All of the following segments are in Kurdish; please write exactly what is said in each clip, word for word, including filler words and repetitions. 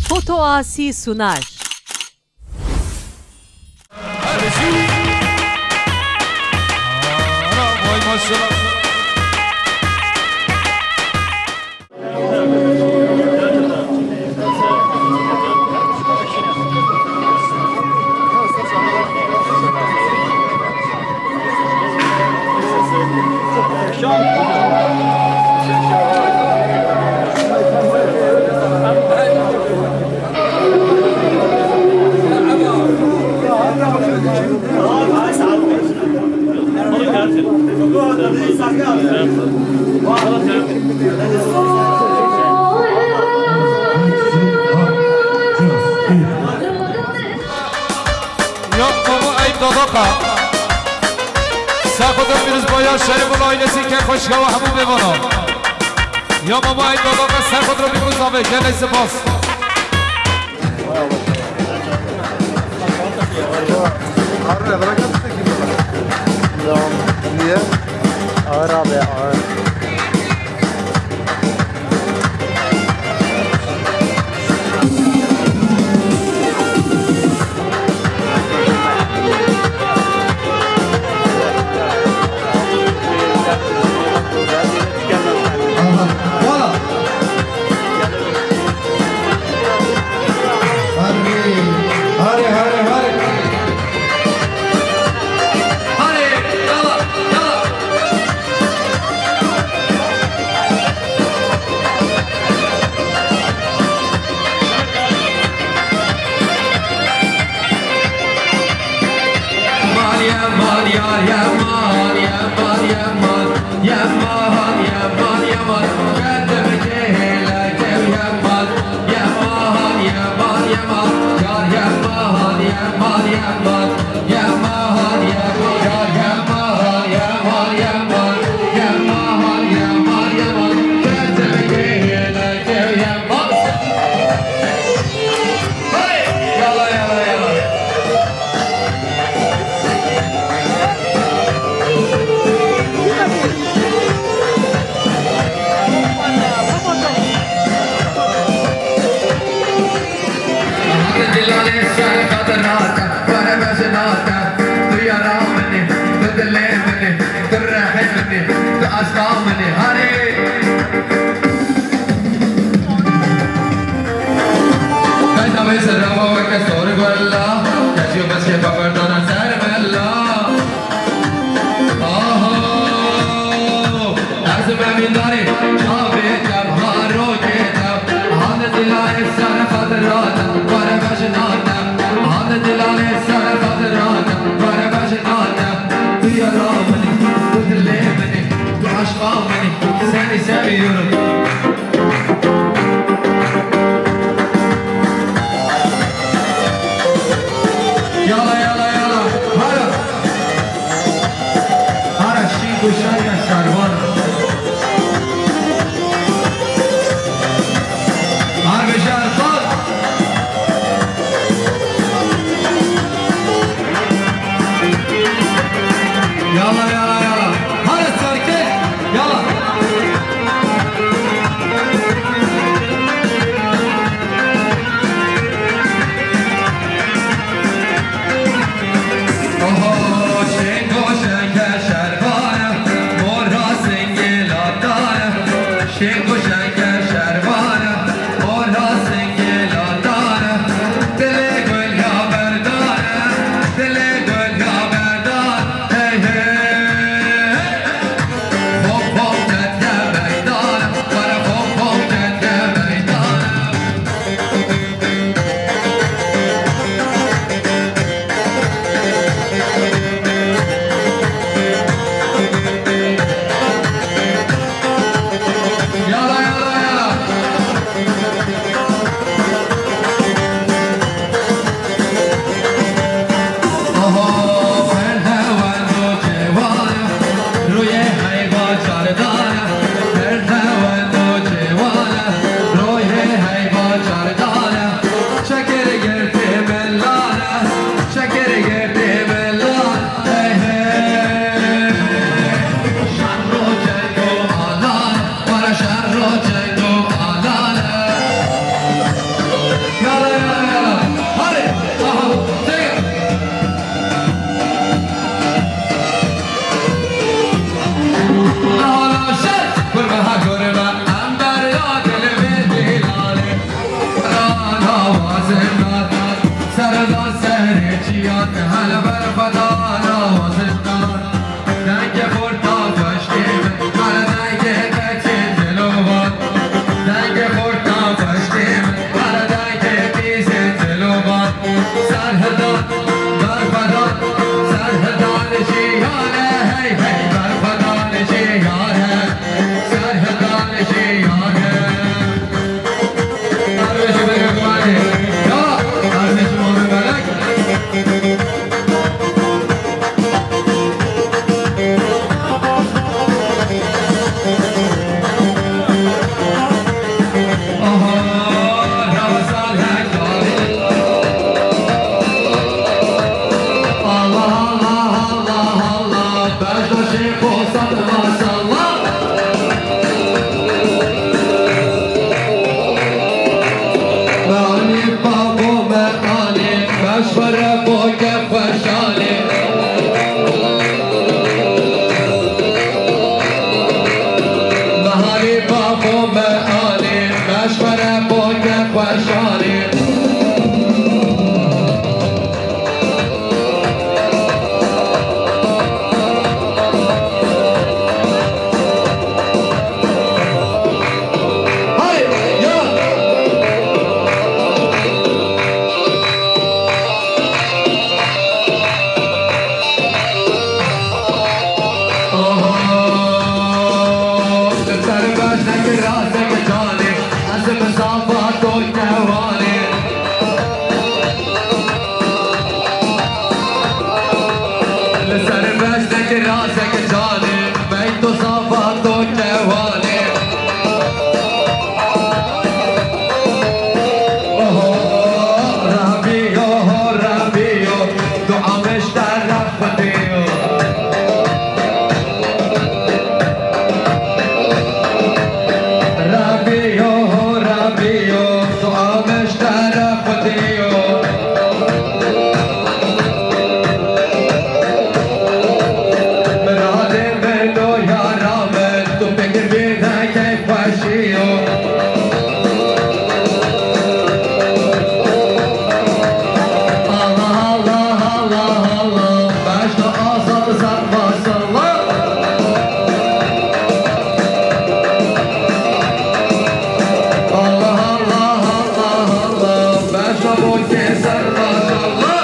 Foto Asi sunar. Ana, vay maşallah. Ya Mamo Eyüp Dadaka. Ser xwe de pîroz baya Şerîf û ailesî ke xweşika we hemû mêvanan. Ya Mamo Eyüp Dadaka ser xwe de pîroz avê. Gelek spas. Harun, evrak yapmıştı ki. Tamam. Niye? Ağır abi, ağır. Aha. Voilà. Hadi, hadi, hadi, hadi. Hadi, yalla, yalla. Xweşkê min, weredayê pîzên zilovan, serhildan, berxwedan, serhildan jiyane, hey, hey, berxwedan jiyane, serhildan jiyane. Her ji ber Kur'anê, ya, her ji ber melek. Mehalê bavo me anê, me ji xwe re boke xweşanê. Hayê, ya! Aha, li ser beşek razek canê, ez bi safa to kewanê. Li ser beşek razek canê, bey to safa to kewanê. Oho, Rabî yo, ho Rabî yo, dua me ji te re Xwedê yo. Rabî yo, ho Rabî yo, dua me ji te re Xwedê yo. Miradê min û yara min, tu pêk bîne keyfxweşî yo. Allah, Allah, Allah, Allah, beşna Azad Zad, maşallah. Allah, Allah, Allah, Allah, beşna Bokê Zad, maşallah.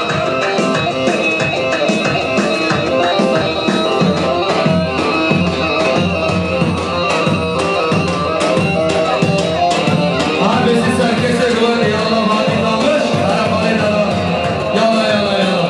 Abi, siz herkese güven, ya Allah, hadi dalış, arabayı da. Yala, yala, yala.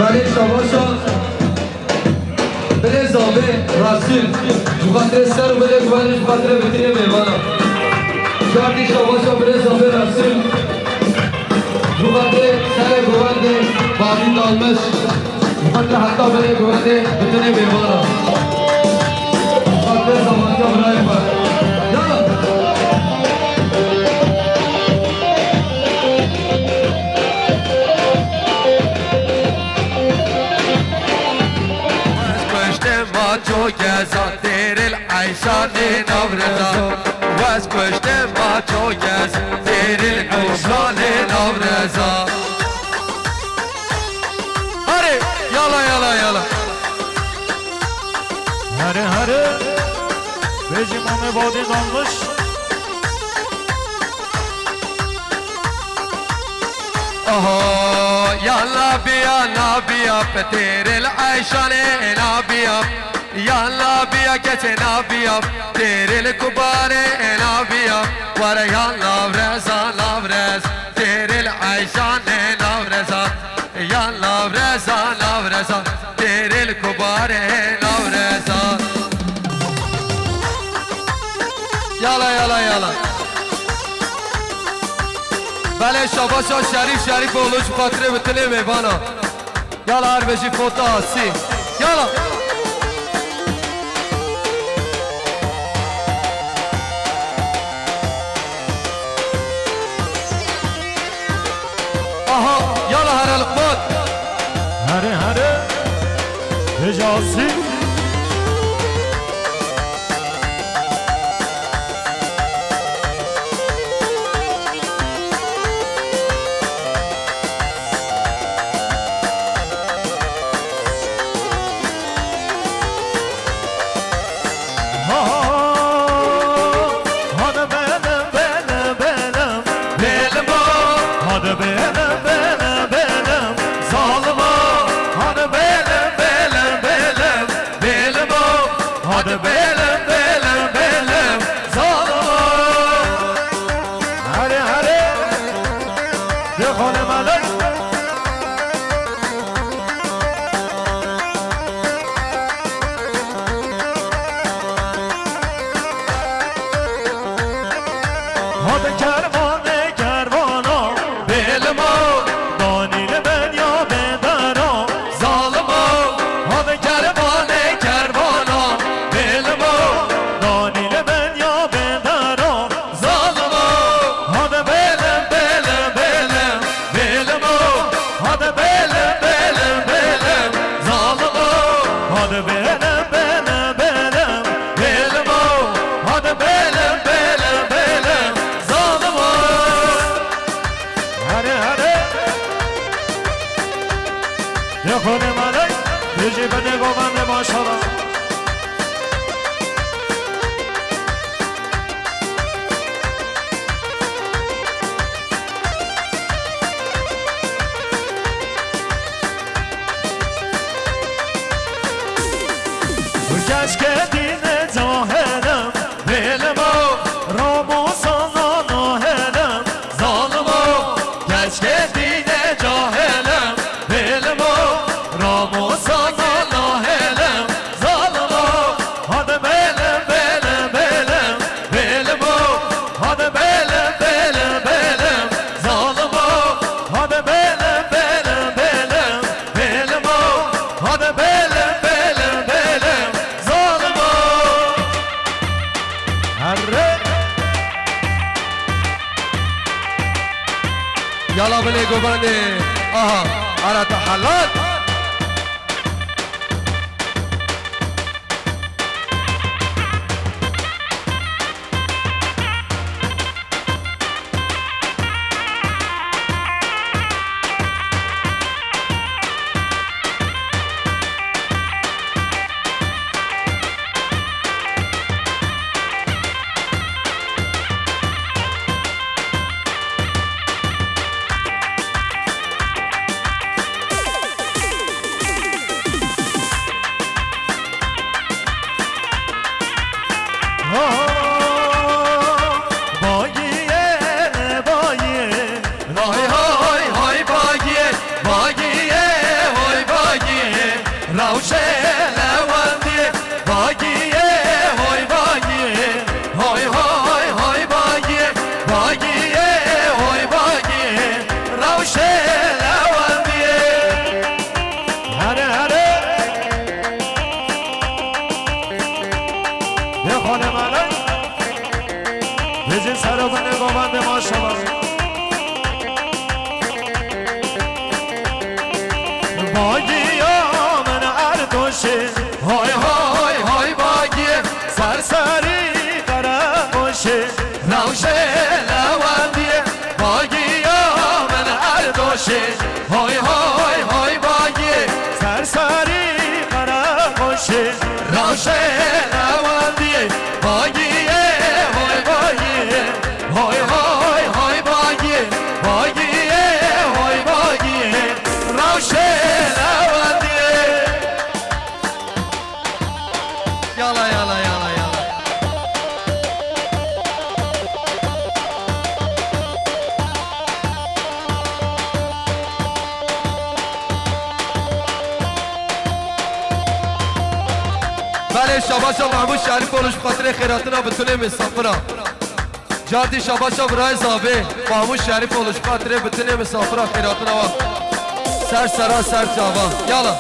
Belê şabaşa. Bilê zavê Resûl, ji xatirê ser û bilê guherê, ji xatirê bitinê mêvana. Şartî şabaşa bilê zavê Resûl, ji xatirê serê guherdê Badî Dalmiş, ji xatirê heta bilê guherdê bitinê mêvana. Ji xatirê zavatiya birayê xwe. Yala! Wez kuştim ma ço geza, têril eyşanê navreza. Wez kuştim ma ço gez, têril eyşanê navreza. Hare, yala, yala, yala. Hare, hare. Bêjî Mamê Badî Dalmiş. Oho, ya labiya, labiya, petêrê li eyşanê nabiya. Ya labiya, kesê nabiya, têrê li kubarê nabiya. Were ya lavreza, lavrez, têrê li eyşanê navreza. Ya lavreza, lavreza, têrê li kubarê navreza. Yala, yala, yala. Belê şabaşa Şerîf Şerîfoğlu ji xatirê bi tilê mêvana. Yala her bêjî fota asî. Yala. Aha, yala here Luqman. Here here. Bêje asî. Hadi bêlim, bêlim, bêlim, zalimo. Herê, herê. Dê xanê melek. Hadi kervanê kervana, bêlimo. Danî li benya bêdera, zalimo. Hadi kervanê kervana, bêlimo. Danî li benya bêdera, zalimo. Hadi bêlim, bêlim, bêlim, bêlimo. Hadi bêlim, bêlim, bêlim, zalimo. Hadi bêlim, bêlim, bêlim, bêlimo. Hadi bêlim, bêlim, bêlim, zalimo. Here, here. Yê xonê malê, tu jî binê govendê maşala. Keşke dîne cahilim, bêlimo, Ramo sana nahilim, zalimo. Keşke dîne cahilim, bêlimo, Ramo sana nahilim, zalimo. Hadi bêlim, bêlim, bêlim, bêlimo. Hadi bêlim, bêlim, bêlim, zalimo. Hadi bêlim, bêlim, bêlim, bêlimo. Hadi bêlim, bêlim, bêlim, zalimo. Herre. Yala binê govendê. Aha, ara te helat. Hay hay hay bagiyê, bagiyê, hoy bagiyê, rewşe lewendiyê, bagiyê, hoy bagiyê, hay hay hay bagiyê, bagiyê, hoy bagiyê, rewşe lewendiyê. Here here. Yê xanê malê. Vêjin sero binê govendê maşala. Bagiya min Erdoşê. Hay hay hay bagiyê. Serserî Qereqoşê. Rewşê lewendiyê. Bagiya min Erdoşê. Hay hay hay bagiyê. Serserî Qereqoşê. Rewşê lewendiyê. Bagiyê, hoy bagiyê, hoy hoy hoy bagiyê, bagiyê, hoy bagiyê, rewşê lewendiyê. Yala, yala, yala, yala. Belê şabaşa Mahmûd Şerîfoğlu ji xatirê xêratina bi tunê misafira. Cartî şabaşa birayê Zavê, Mahmûd Şerîfoğlu ji xatirê bitinê misafira xêratina wa. Ser sera ser çava. Yala.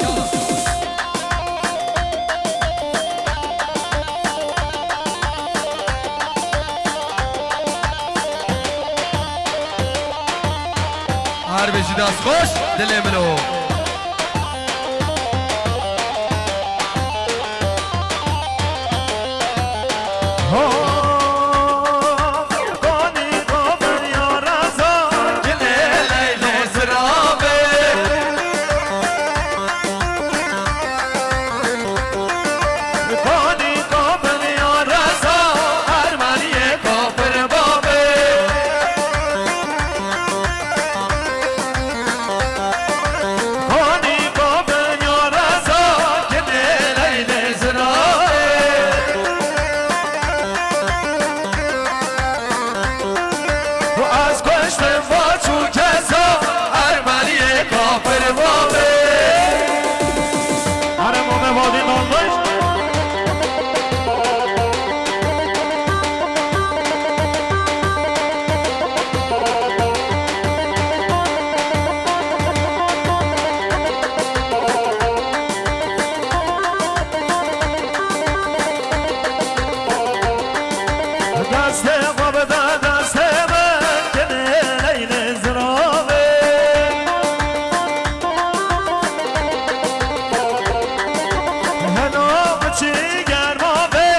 Her bijî dest xweş, dilê min o. Ez kuştim va çû kesa, Ermeniyê kafir va bê. Erê mame vadî daldaş. Destê xwe bide destê min, kinê leylê ziravê. Heno biçî germa bê,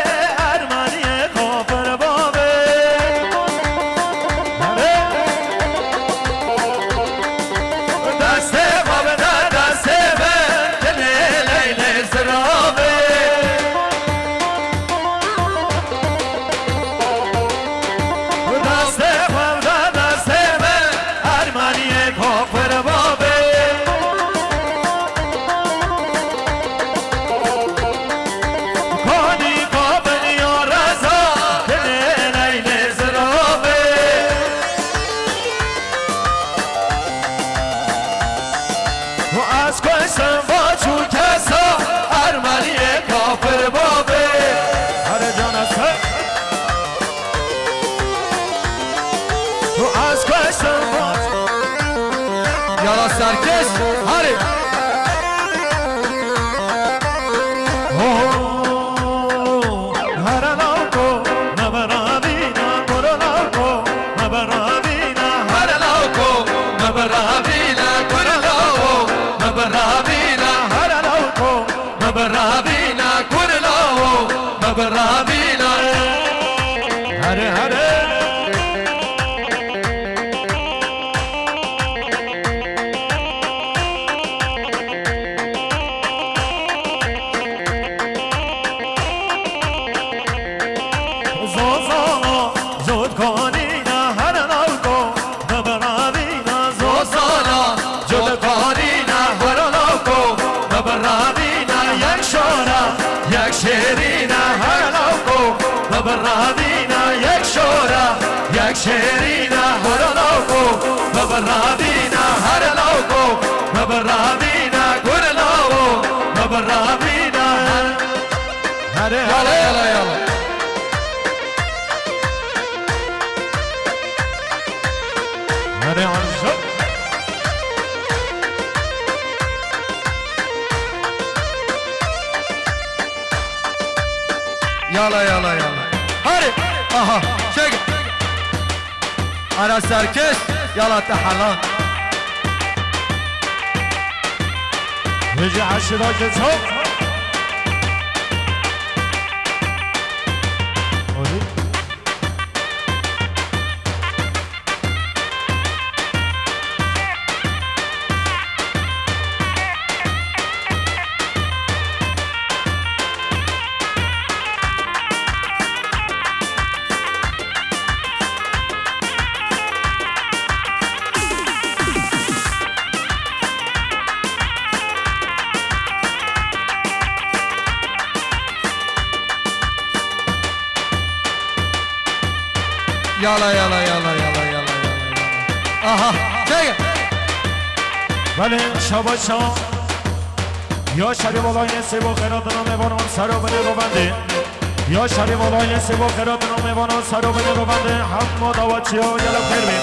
Ermeniyê kafir babê. Erê. Destê xwe bide destê min, kinê leylê ziravê. Destê xwe bide destê min, Ermeniyê kafir babê. Kanî kabin ya reza, kinê leylê ziravê. Ez kuştim va çû kesa, Ermeniyê kafir babê. Here cana ser. Ez kuştim va. Yala serkêş, herê. Ho, ho. Here lawko, me beravîna, kuro lawko, me beravîna. Here lawko, me beravîna, kuro lawko, me beravîna. Here lawko, me beravîna, kuro lawko, me beravîna. Here, here. Zozana, zotkanîna her lawko, bibiravîna zozana, zotkanîna her lawko, bibiravîna yek şora, yek şêrîna her lawko, bibiravîna yek şora, yek şêrîna her lawko, bibiravîna her lawko, bibiravîna gur lawo, bibiravîna her. Here, yala, yala, yala. Here, arşa. Yala, yala, yala. Hadi. Aha. Çek. Ara serkêş. Yala te helan. Hêjî eşîra ke çaw. Olî. Yala, yala, yala. Aha, çek. Belê, şabaş, şabaş. Ya şerî balayê sêbo xêratina mêvanan ser û binê rovendê. Ya şerî valayê sê bo xerat namê vana sero bine bibende hemû dawaçiya gelo xêr bê.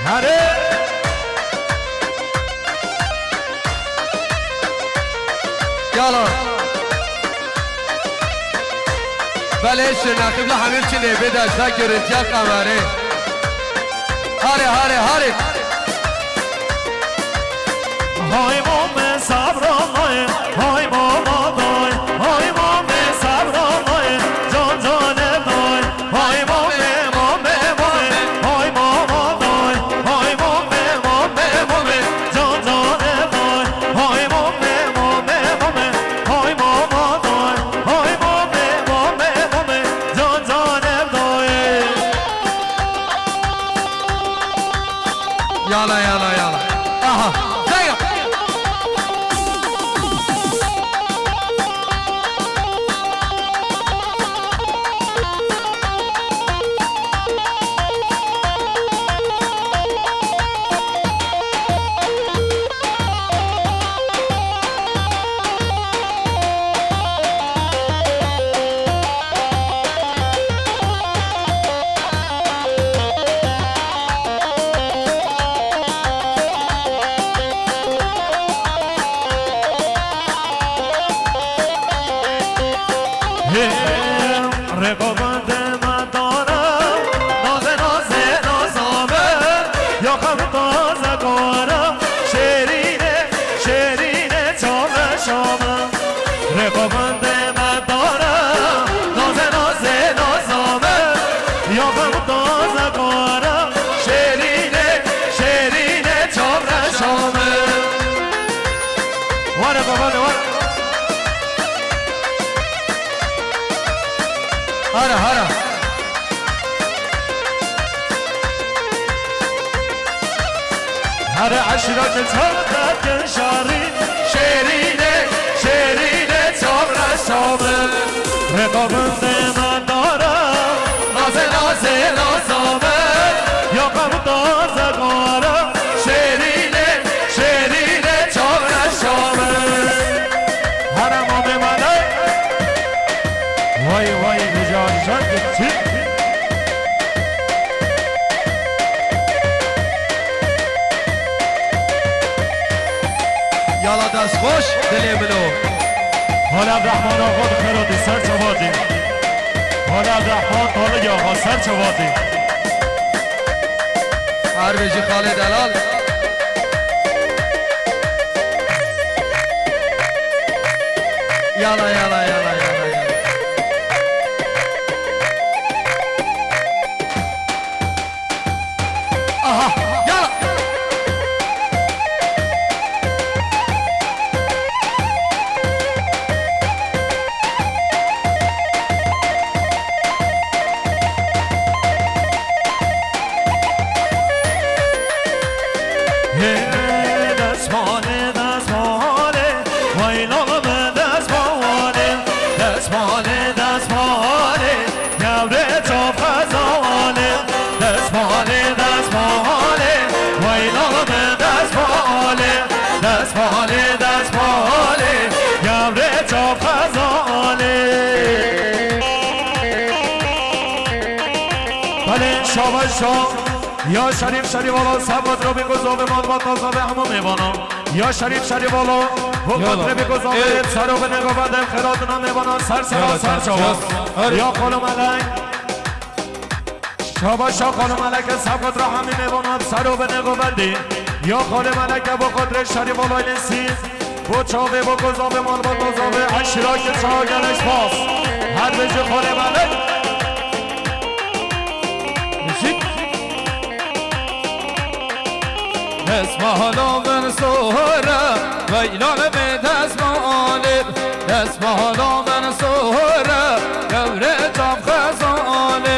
Hare! Yala. Belê şirnexî bila hemî çi nêbê de ji te görüntüya kamerê. Hare, hare, hare. Hay mame sabra may, hay mama day, hay mame sabra may, can cane day. Hay mame, mame, mame, hay mama day. Hay mame, mame, mame, can cane day. Hay mame, mame, mame, hay mama day. Hay mame, mame, mame, can cane day. Yala, yala, yala. Aha, zeyra. Hê, rêxo bende me dara, naze, naze, naza me, ya xew taze kara, şêrîne, şêrîne çaveşa me. Rêxo bende me dara, naze, naze, naza me, ya xew taze kara, şêrîne, şêrîne çaveşa me. Were baba de were. Hara, hara. Hara eşîra ke çav derken şarî. Şêrîne, şêrîne çavre şamil. Rêxa min dê me dara. Naze, naze, naza min. Ya xew taze kara. Şêrîne, şêrîne çavre şamil. Hara mamê me lay. Vay vay, rica, rica, gitti. Yala dest xweş, dilê min o. Hala Abdurrahman axa di xeratî ser çavatî. Hala Abdurrahman Talig axa ser çavatî. Her bijî Xalê Delal. Yala, yala, yala, yala, yala. Aha, yala. Hê, destmalê, destmalê, weyla min destmalê, destmalê, destmalê, gevrê çav xezalê, destmalê, destmalê, weyla min destmalê, destmalê, destmalê, gevrê çav xezalê. Belê, şaba şa. Ya Şerîf Şerîf ola, sabot robî ku zovê malbat zovê hemû mêvana. Ya Şerîf Şerîf ola, bu Yala. Xatre bî ku zovê Ê. Sero bi nêgovendê xêrat na mêvana ser sera Yala, ser çar çawa. Çar. Hadi. Ya xolo melek. Şaba şa xolo meleke sabot ra hemî mêvana sero bi nêgovendî. Ya xolo meleke bu Xatre Şerîf ola lêsî. Bo çavê, bo kozavê, malbat kozavê, eşîra ki çawa gelek spas. Her bijî xolê melek. Muzîk. Destmala min sor e, veylan bê destmalê. Destmala min sor e, gewre çav xezalê.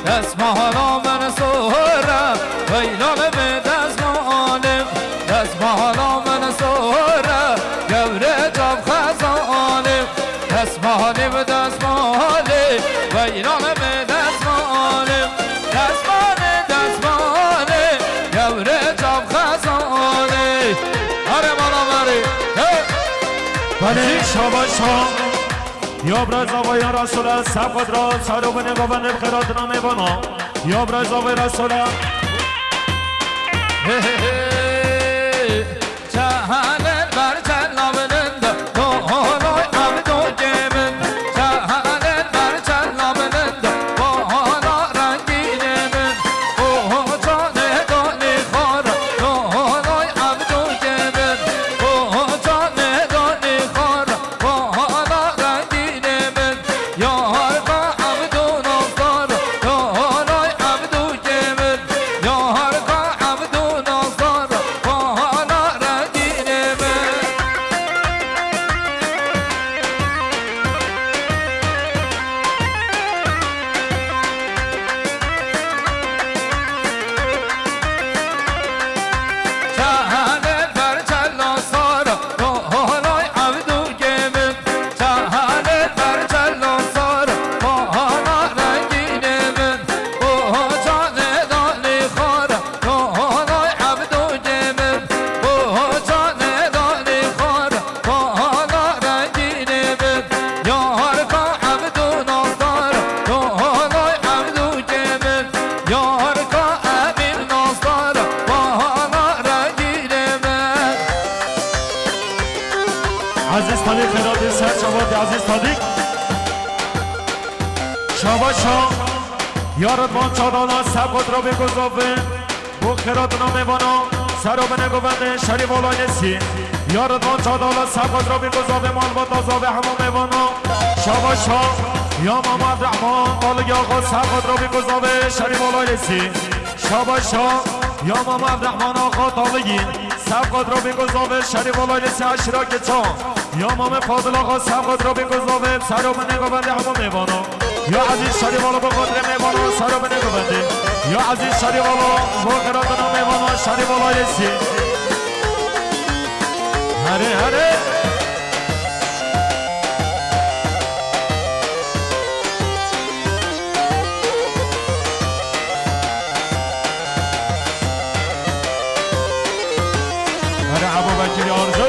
Destmala min sor e, veylan bê destmalê. Destmala min sor e, gewre çav xezalê. Destmalê bi destmalê, veyran bi destmalê. Destmalê, destmalê, gewre çav xezalê. Are mala merê, hey! Belê, şabaş ha. Ya bira zavaya Resûle, sefqet ra, sero binê govendê bi xêratina mêvana. Ya bira zavaya Resûle. Hey, hey, hey. Çehelên ber çelabinin de, doholoy evdo gemin. Çehelên ber çelabinin de, bohana rengînê min. Boho canê donî xor, doholoy evdo gemin. Boho canê donî xor, bohana rengînê min. Yarka Evdo Nasdar, Doholoy Evdo Kemir, Yarka Evdo Nasdar, Bahana Redînê min. Çahanê ber çela sar, Doholoy Evdo Kemir. Çahanê ber çela sar, bahana rengînê min. Boho canê danî xar, doholoy Evdo Kemir. Boho canê danî xar, bahana rengînê min. Yarka Evdo Nasdar, doholoy Evdo Kemir. Yarka Emîr Nasdar, bahana rengînê min. Ezîz Talîk, xêratî ser çavatî Ezîz Talîk. Şabaşa ya Ridvan Çadala, Sebqat Rabî Gozavê, bo xêratina mêvana, sero binê govendê şerî volayê sî. Ya Ridvan Çadala, Sebqat Rabî Gozavê, malbata zavê hema mêvana. Şabaşa ya Mama Rehman, Talig ya xwe, Sebqat Rabî Gozavê, şerî volayê sî. Şabaşa ya Mama Rehman axa Taligî. Sebqat Rabî Gozavê, şerî volayê sî eşîra Keçan. Ya Mame Fadil axa, Sebqat Rabî Gozavê, sero binê govendê hema mêvana. Ya Ezîz şerî vala bi xatirê mêvana, sero binê govendê. Ya Ezîz şerî vala, bo xêratina mêvana, şerî volayê sî. Herê, herê. Here Ebû Bekirî Arzu.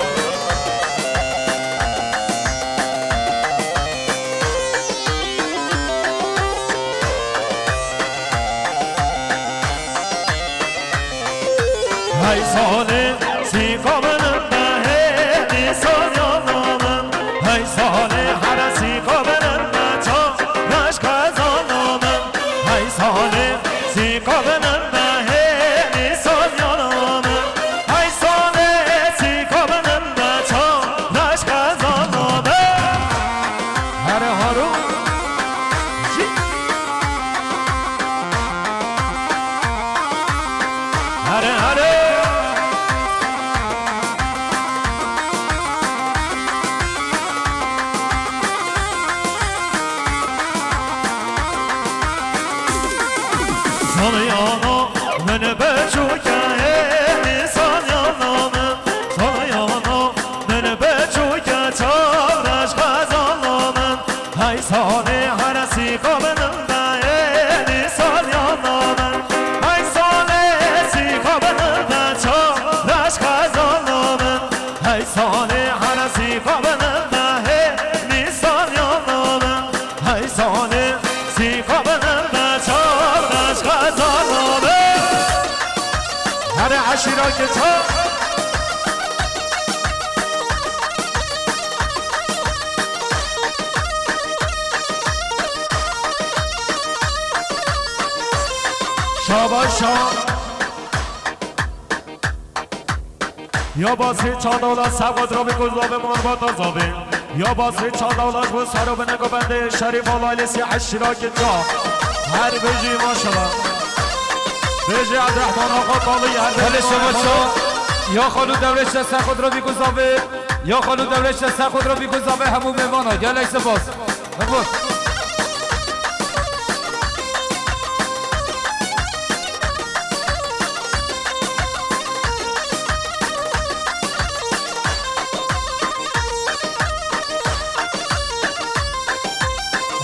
Hey salê sîka min be hê nîsan yana min. Hey salê here sîka min be ça reşka zana min. Hey salê sîka min be hê nîsan yana min. Hey salê sîka min be ça reşka zana min. Here Harûn. Here, here. Salyana min biçûke hê nîsan yana min. Salyana min biçûke çav reş xezana min. Hey salê here sîka min be hê nîsan yana min. Hey salê sîka min be ça reş xezana min. Hey salê here sîka min be hê nîsan yana min. Hey salê sîka min be ça reş xezana min. Here eşîra Keçan. Şabaşa. Ya Basrî Çadala, Sebqat Rabî Gozavê, malbata zavê. Ya Basrî Çadala, ji bo sero binê govendê şerî volayê sî eşîra Keçan. Her bijî maşallah. Bêjî Ebdurehman axa Talî, her bijî. Belê şabaşa. Ya xalo dewleşe ser xwe dirobî ku zavê. Ya xalo dewleşe ser xwe dirobî ku zavê hemû mêvana. Gelek spas. Hemû.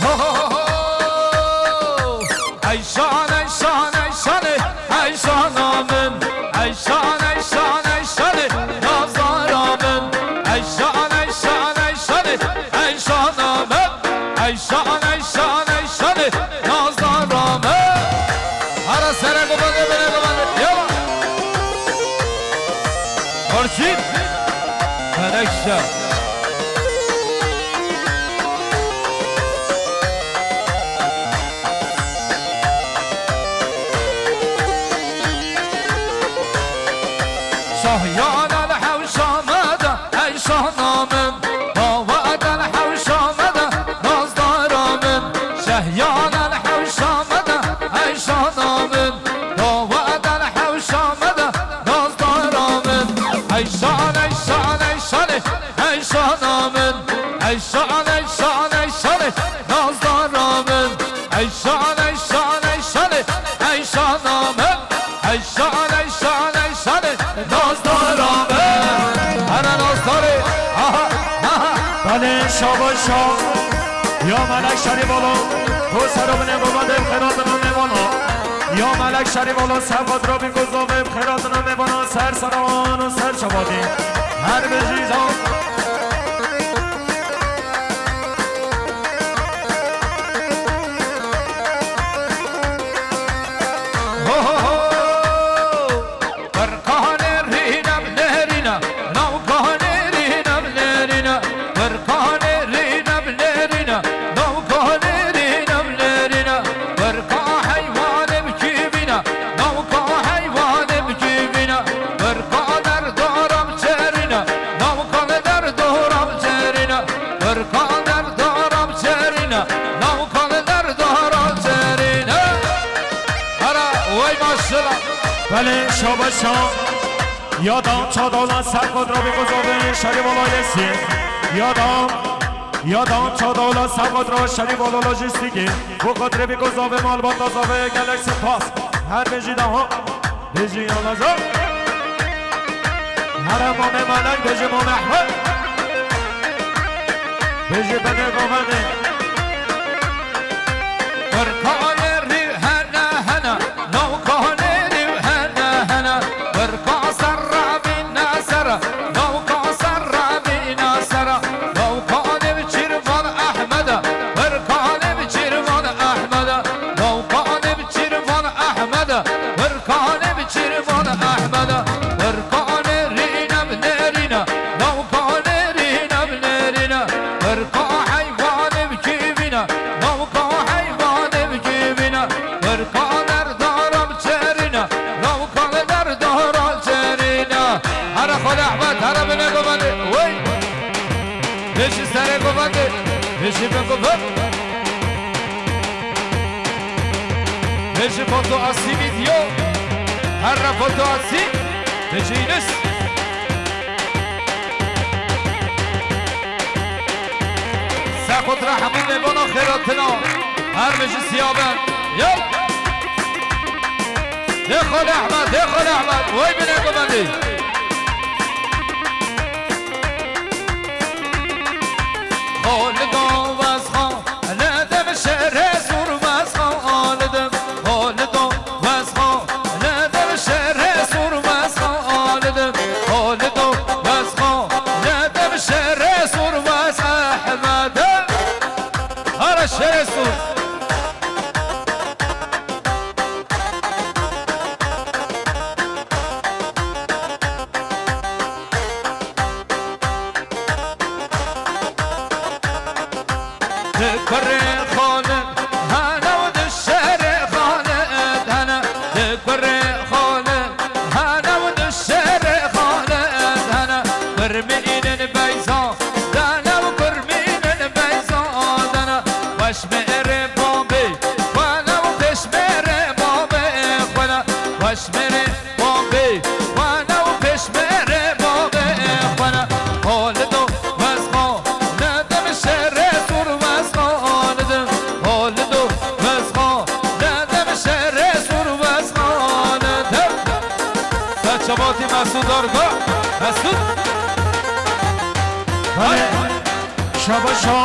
Ho, ho, ho, ho! Eyşan, eyşan, eyşanê, eyşana min. Eyşan, eyşan, eyşanê, nazara min. Eyşan, eyşan, eyşanê, eyşana min. Eyşan, eyşan, eyşanê, nazara min. Hara sere gumane, bine gumane. Yala. Xurşîd. Menekşe. Şahyan el hewşa me de, ey şahna min. Bawa edel hewşa me de, nazdara min. Şehyan el hewşa me de, ey şahna min. Bawa edel hewşa me de, nazdara min. Ey şan, ey şan, ey şanê, ey şahna min. Ey şan, ey şan, ey şanê, nazdara min. Ey şan, ey şan, ey şanê, ey şahna min. Ey şan, ey şan, ey şanê, nazdara min. Hene nazdarê. Aha, aha. Belê şaba şa. Ya melek şerîf olo. Xo sero binê baba dev xêra dina mêvana. Ya melek şerîf olo, ser xwe dirobî ku zavê xêra dina mêvana, ser seran û ser şabadî. Her bijî zan. Ho, ho, ho! Qirqanê rînem nêrîne, navkanê rînem nêrîne. Qirqanê rînem nêrîne, navkanê rînem nêrîne. Qirqa heywanê bikîvîne, navka heywanê bikîvîne. Qirqa derdoram çêrîne, navkan derdoram çêrîne. Qirqa derdoram çêrîne, navkan derdoram çêrîne. Hara, wey maşallah. Belê şabaşa. Yadam çadawla ser xwe dirobî ku zavê şerîf ol ailesî. Yadam, yadam çadawla ser xwe dira şerîf ol lojîstîkî. Bu xwe dirobî ku zavê malbata zavê gelek spas. Her bijî daha. Bijî yalaza. Here Mamê Melek, bijî Mamê Ehmed. Bijî binê govendê. Qirqanê rî hene hene, navkanê rî hene hene. Qirqa serra bîne sera, navka serra bîne sera. Navkanê bi Çîrvan Ehmeda, qirqanê bi Çîrvan Ehmeda. Navkanê bi Çîrvan Ehmeda, qirqanê bi Çîrvan Ehmeda. Qirqanê rîne bi nêrîne, navkanê rîne bi nêrîne. Qirqa heywanê bi kîvîne, navka heywanê bi kîvîne. Qirqa derdoram çêrîne, navka derdoram çêrîne. Here Xwedê Ehmed, here binê govendê. Wey! Bijî serê govendê, bijî bin govend. Bijî foto asî vîdeo. Here foto asî, bijî Yunus. Ser xwe dira hemû mêvana xêratina. Her bijî siya ben. Yo! Dê Xalê Ehmed, dê Xalê Ehmed. Wey binê govendê. Xalido Wezxa, li dim şerê sor Wezxa, li dim. Xalido Wezxa, li dim şerê sor Wezxa, li dim. Xalido Wezxa, li dim şerê sor Wez Ehmede. Hara şerê sor. Di kurê Xalid hene û di şerê Xalid hene. Di kurê Xalid hene û di şerê Xalid hene. Kurmînin beyza dane û kurmînin beyza dane. Xweş mêrê babê xwe ne û pêş mêrê babê xwe ne. Xweş mêrê babê xwe ne û pêş mêrê Mesûd Arga, Mesûd. Belê. Şabaşa.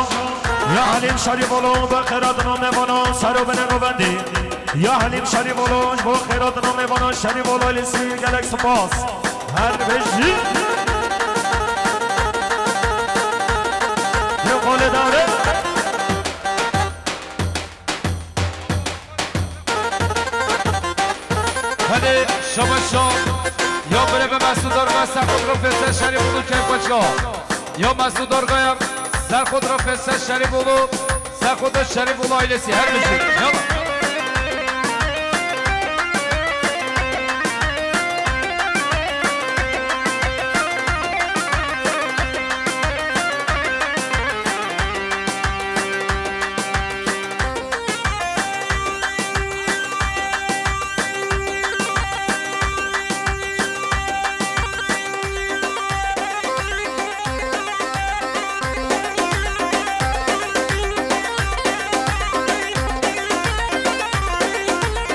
Ya Helîm Şerîf olo, bi xêra dinom mêvano, ser û binê govendî. Ya Helîm Şerîf olo, ji bo xêra dinom mêvano, Şerîf olo Lîsî, gelek spas. Her bijî. Li qolê dare. Hadi şabaşa. Ya bire be Mesûd Arga, ser xwe rafêse Şerîf olo keyf xwe çika. Ya Mesûd Arga ya, ser xwe rafêse Şerîf olo, ser xwe de Şerîf olo ailesi her bijî. Ya.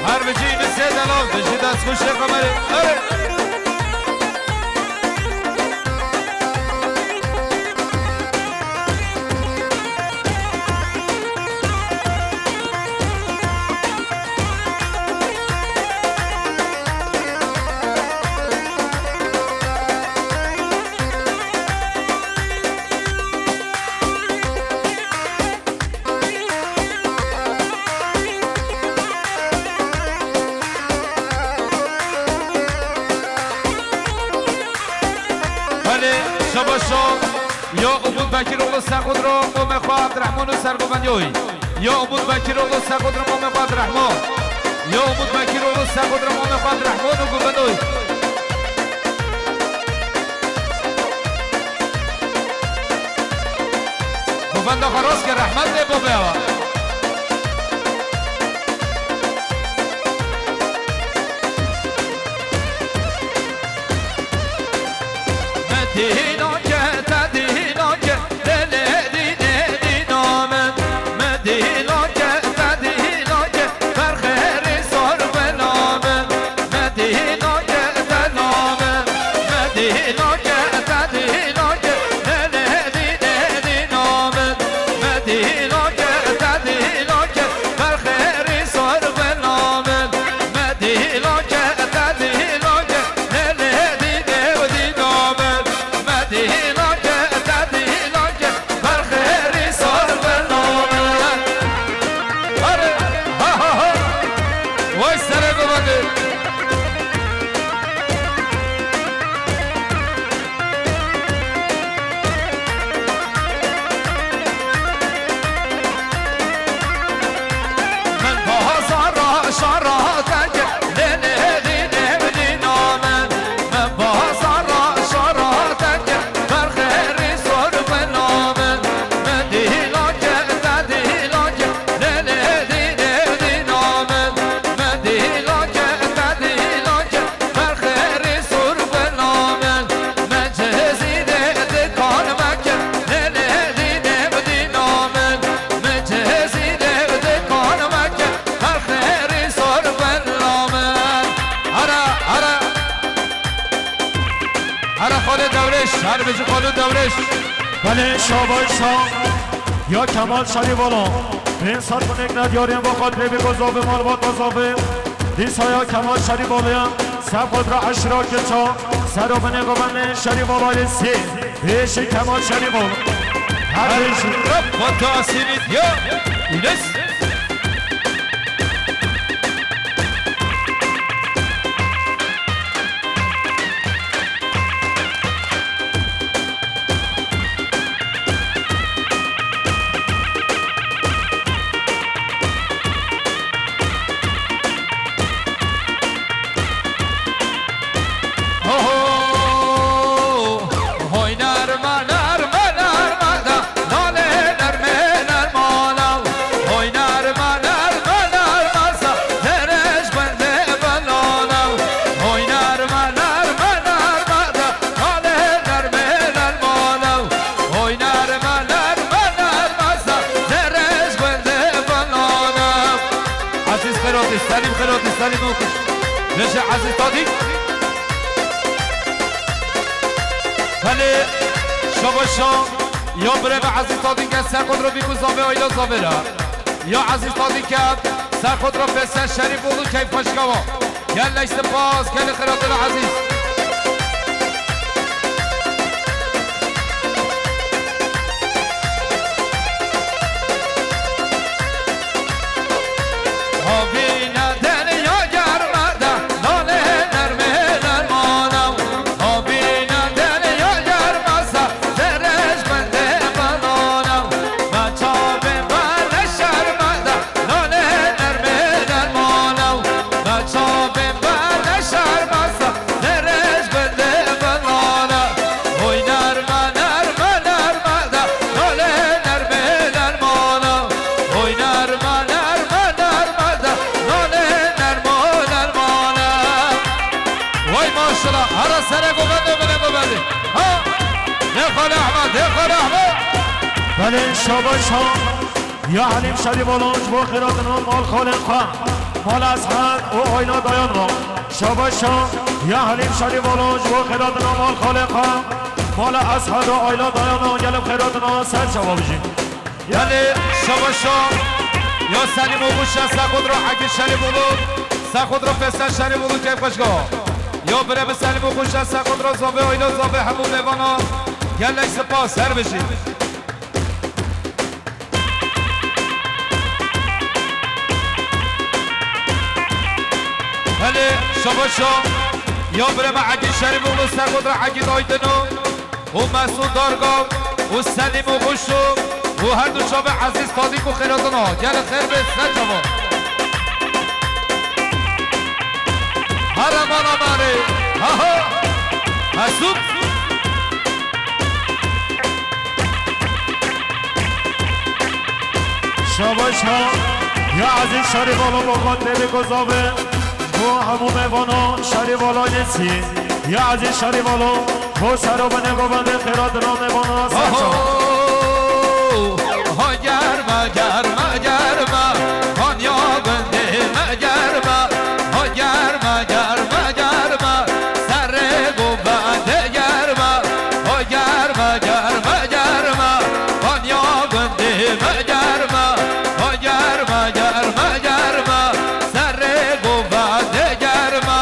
Her bijî Yunusê delal, bijî destxweşê Qemerê. Erê. Belê, şabaşo. Ya Umut Bekiroğlu Sexudro, Momê xwe Abdurrahman û Sergovendoy. Ya Umut Bekiroğlu Sexudro, Momê xwe Abdurrahman. Ya Umut Bekiroğlu Sexudro, Momê xwe Abdurrahman û Govendoy. Govenda xwe rast ke, rehmet lê bibê wa. Me dîna ke, te dîna ke, lêlê dînê dîna min. Me dîna ke, te dîna ke, berxêrî sor bela min. Me dîna ke, te na min. Me dîna ke, te dîna ke, lêlê dînê dîna min. Me dîna ke, te dîna ke, berxêrî sor bela min. Me dîna ke, te dîna ke, lêlê dînê dîna min. Me dîna ke, te dîna ke, berxêrî sor bela min. Are, ha, ha, ha. Vay serê govendê. Min bazara şara te kir, lê nêrî nêvdîna min. Min bazara şara te kir, berxêrî sor bela min. Min dîna ke, te dîna ke, lê nêrî nêvdîna min. Min dîna ke, te dîna ke, berxêrî sor bela min. Min cihêzî dê dikan me kir, lê nêrî nêvdîna min. Min cihêzî dê dikan me kir, berxêrî sor bela min. Hara, hara. Hara Xalê Dewrêş, her bijî Xalê Dewrêş. Belê şabaş sa. Ya Kemal Şerîf olo. Bên sar kunek ne diyarên vakat lê bi gozavê malvat azavê. Dîsa ya Kemal Şerîf olo ya. Sefadra eşra keça. Sero binê govendê Şerîf olo lê sê. Hêşî Kemal Şerîf ol. Her hêşî. Rab vata asîrî diya. Îlis. Oho! Hoy nerme, nerme, nerme da, nalê nermê nermana. Hoy nerme, nerme, nerme sa, zerrej bende belana. Hoy nerme, nerme, nerme da, nalê nermê nermana. Hoy nerme, nerme, nerme sa, zerrej bende belana. Aziz Xeratî, Selîm Xeratî, Selîm Okuş. Reşe Aziz Tadik. Belê, şabaşa, ya birevê ezîz Tadî ke ser xwe diro bî ku zavê ayla zavê re. Ya ezîz Tadî ke ser xwe diro pêser şerîf û keyf xweşka wa. Gelek spas, gelê xêra dil ezîz. Havîne derya germe de, nalê nermê nermana. Havîne derya germe se, derêj bendê binana. Me çavê me ne şerme de, nalê nermê nermana. Me çavê me ne şerme se, derêj bendê binana. Oy nerme, nerme, nerme de, nalê nermê nermana. Oy nerme, nerme, nerme de, nalê nermo nermana. Vay maşallah, hara sere govende, bile govende. Ha! De Xalê Ehmed, de Xalê Ehmed. Belê şabaş ha. Ya Elîm Şerîf Olonc, bo xêratina mal xalên xwe. Mal Eshed û ayla dayan ro. Şabaş ha. Ya Elîm Şerîf Olonc, bo xêratina mal xalên xwe. Mal Eshed û ayla dayan ro. Gelin xêratina ser çava bijî. Belê şabaşa. Ya Selîm û Xuşa Sexudra Hekî Şerîf û Sexudra Pêser Şerîf û keyf xweşka. Ya birevê Selîm û Xuşa Sexudra zavê ayla zavê hemû mêvana. Gelek spas, her bijî. Belê şabaşa. Ya birevê Hekî Şerîf û Sexudra Hekî Aydin û û Mesûd Dargav û Selîm û Xuşû û her du çavê ezîz Tadîk û Xêratina. Gelê xêr bê ser çava. Here mala me rê. Haha. Mesûd. Şabaş ha. Ya ezîz Şerîf Alo, bo xwe têrê ku zavê. Bo hemû mêvana Şerîf Alo nesî. Ya ezîz Şerîf Alo, bo ser û binê govendê xêra dila mêvana ser çava. Oho! Ha germe, germe, germe, hanya gundê me germe. Ha germe, germe, germe, serê govendê germe. Ha germe, germe, germe, hanya gundê me germe. Ha germe, germe, germe, serê govendê germe.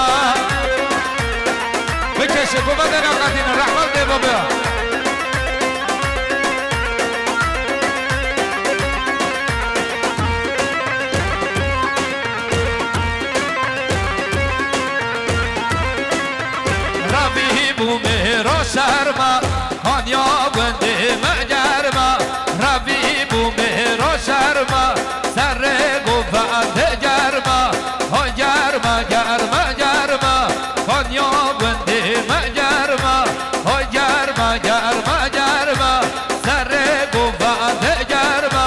Bikeşe, govendê neqetîne, rehmet dê bibê. Rabî bû mêra şerma, hanya gundê me germa. Rabî bû mêra şerma, serê govendê germa. Hay germa, germa, germa, hanya gundê me germa. Hay germa, germa, germa, serê govendê germa.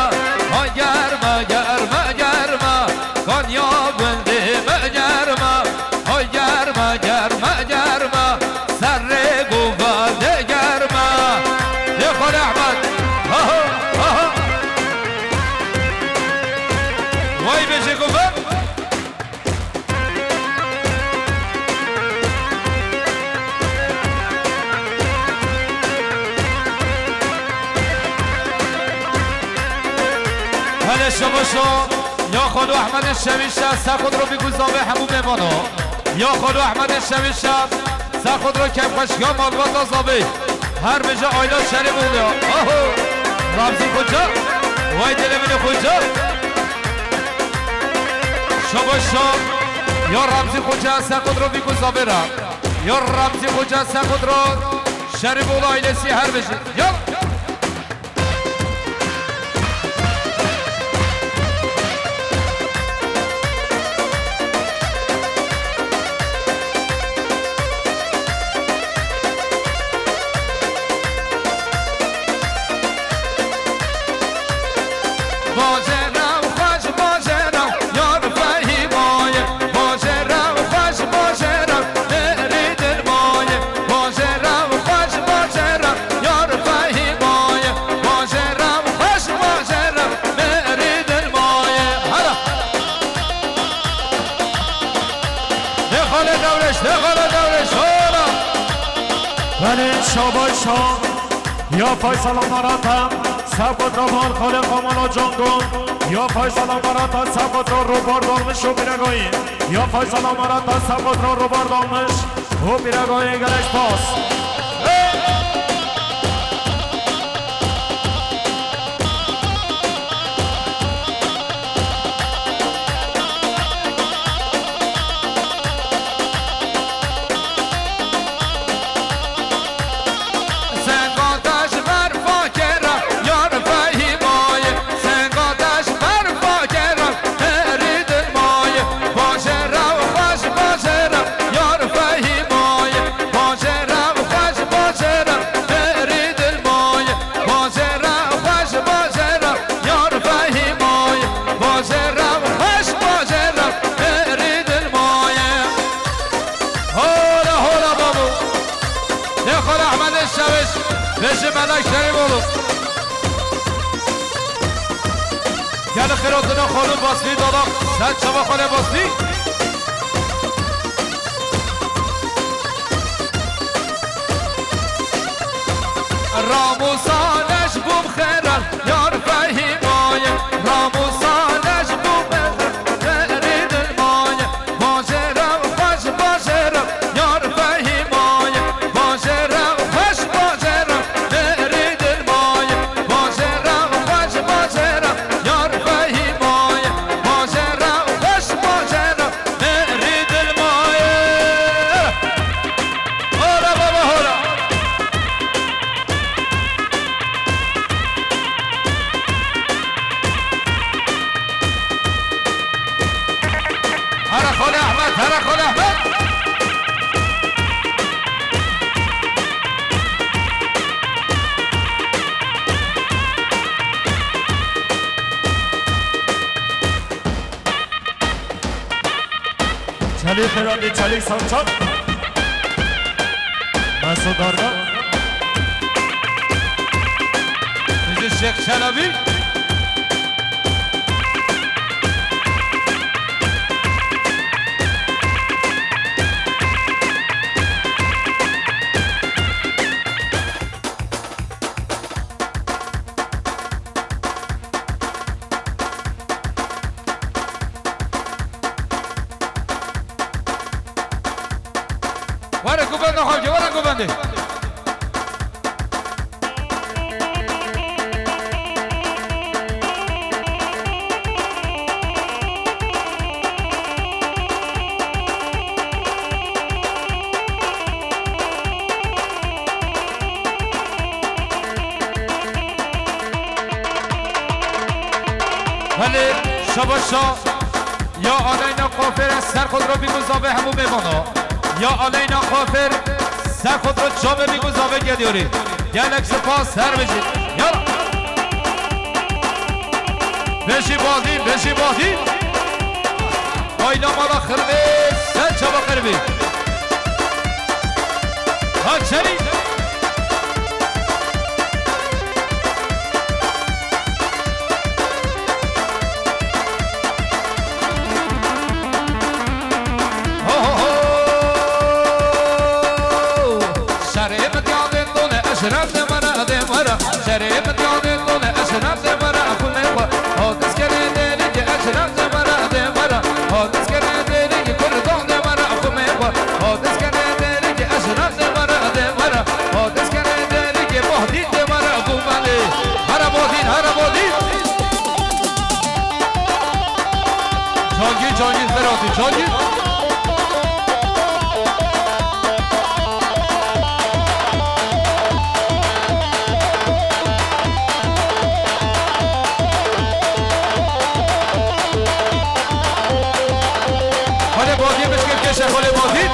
Hay germa, germa, germa, hanya gundê me germa. Hay germa, germa, germa, serê govendê germa. Lê Xalê Ehmed. Aha, aha. Vay bêje govend. Hele şabaşo, ya Xalo Ehmedê Şevîşa, ser xwe diro bî ku zavê hemû mêvano. Ya Xalo Ehmedê Şevîşa, ser xwe diro keyfxweşiya malbata zavê. Her bêje ayla şerî bû ya. Aho! Ramzî Xoca, vay dilê min ê Xoca. Şabaşo, ya Ramzî Xoca, ser xwe diro bî ku zavê re. Ya Ramzî Xoca, ser xwe diro şerî bû ailesî her bêje. Ya! Bajêra xweş, bajêra yar Fehîmayê. Bajêra xweş, bajêra mêrî dilmayê. Bajêra xweş, bajêra yar Fehîmayê. Şabaşa. Ya Faysal Amarata, Sakot Raban Xalê Kamala Cangon. Ya Faysal Amarata, Sakot Robar Dalmış û Bîregayî. Ya Faysal Amarata, Sakot Robar Dalmış û Bîregayî, gelek spas. Senga te ji ber fakir e, yar Fehîmayê. Senga te ji ber fakir e, herî dilmayê. Bajêr e û xweş bajêr e, yar Fehîmayê. Bajêr e û xweş bajêr e, herî dilmayê. Bajêr e û xweş bajêr e, yar Fehîmayê. Bajêr e û xweş bajêr e, herî dilmayê. Hola, hola babo. Lê Xalê Ehmedê Şewêş, bêjî Melek Şerîfoğlu. Gelî xêr hatina xanûm Baslî, dalak, ser çava Xalê Baslî. Ramûsa leş bûm xêr e, yar Fehîmayê. Ramûsa leş bûm xêr e, herî dilmayê. Bajêr e û xweş bajêr e, yar Fehîmayê. Bajêr e û xweş bajêr e, herî dilmayê. Bajêr e û xweş bajêr e, yar Fehîmayê. Bajêr e û xweş bajêr e, herî dilmayê. Hola baba, hola. Here Xalê Ehmed, here Xalê Ehmed. Çelîk Xêratî, Çelîk Salçak. Mesut Arda. Bizi Şêx Çelebî. Were ku bende xalkê, were ku bende. Belê, şabaşa. Ya Aleyna Kuaför, ser xwe re bî guzavê hemû mêvana. Ya Aleyna Kuaför, ser xwe re çavê bî guzavê geliyê. Gelek spas, her bijî. Yala. Bijî badî, bijî badî. Ayna mala xirvê, ser çava xirvê. Ha çerî. Ho, ho, ho. Şerê min diyadê tone, eşref de mera de mera. Şerê min diyadê tone, eşref de mera, xumê xwe. Ho dizkene dêrikê, eşref de mera de mera. Ho dizkene dêrikê, kurdan de mera, xumê xwe. Ho dizkene dêrikê, eşref de mera de mera. Ho dizkene dêrikê, Bahdîn de mera, xumê. Here Bahdîn, here Bahdîn. Cangî, Cangî, Xeratî, Cangî. Xalê Badî, bişkir keşe, Xalê Badî.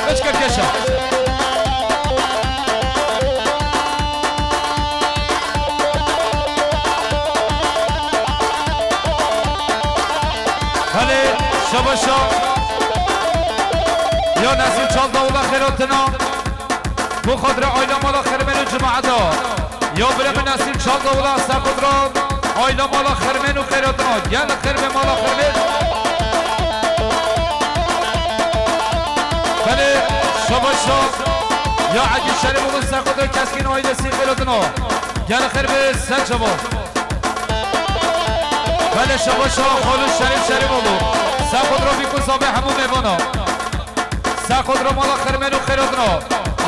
Bişkir keşe. Belê, şabaşa. Ya Nesîm Çal Dawula xêratina. Bo xatirê aîla mala Xirmên û cemaeta. Ya birê min Nesîm Çal Dawula ser xwe re aîla mala Xirmên û xêratina. Gel xêr be mala Xirmên. Belê, şabaşa. Ya Ezîz Şerîfoğlu, Sexodo Keskîn ailesî xêr hatino. Gel xêr be, ser çavo. Belê, şabaş, şabaş, xalo Şerîf Şerîfoğlu. Sexodo bî ku zavê hemû mêvana. Sexodo mala Xirmêl û xêr hatino.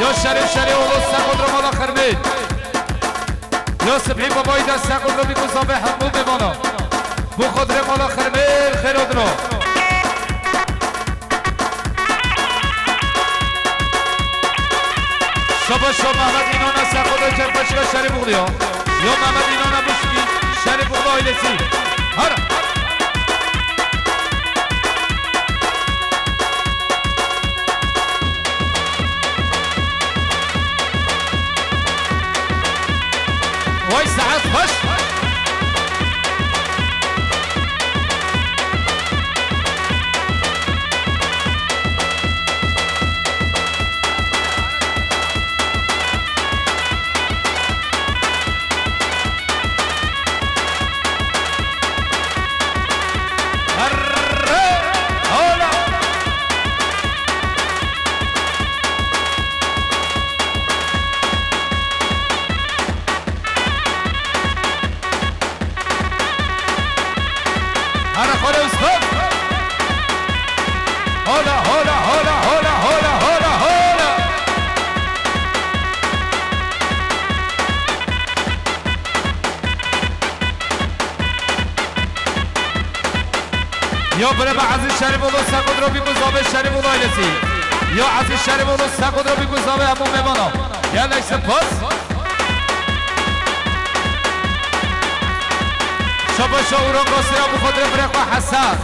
Ya Şerîf Şerîfoğlu, Sexodo mala Xirmêl. Ya Sibhî Babayî de Sexodo bî ku zavê hemû mêvana. Bo xatirê mala Xirmêl xêr hatino. Şabaş, şabaş, Mehmet Înana Sexodo Kerpeçka Şerîfoğlu ya. Ya Mehmet Înana Bişkî Şerîfoğlu ailesi. Her. Vay saet xweş. Ana xole Usman. Hola, hola, hola, hola, hola, hola, hola. Ya birê me Ezîz Şerîfoğlu, Sexodo bî ku zavê Şerîfoğlu ailesi. Ya Ezîz Şerîfoğlu, Sexodo bî ku zavê hemû mêvana. Gelek spas. Şabaş, şabaş, Uran Gosya, bo xatirê birê xwe Hesen.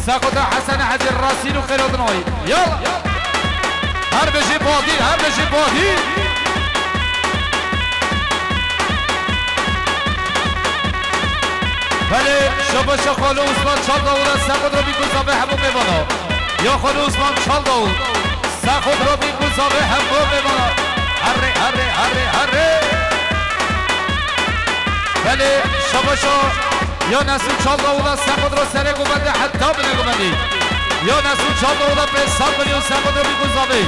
Sexodo Hesen Hecî Resîn û xêr hatinoyî. Yala. Her bijî Badî, her bijî Badî. Belê, şabaş, şabaş, xalo Usman Çal Dawûda, Sexodo bî ku zavê hemû mêvana. Ya xalo Usman Çal Dawûd. Sexodo bî ku zavê hemû mêvana. Herê, herê, herê, herê. Belê, şabaş, şabaş. Ya Nesîm Çal Dawûda, Sexodo serê gumende heta binê gumendî. Ya Nesîm Çal Dawûda pê sed milyon Sexodo bî ku zavê.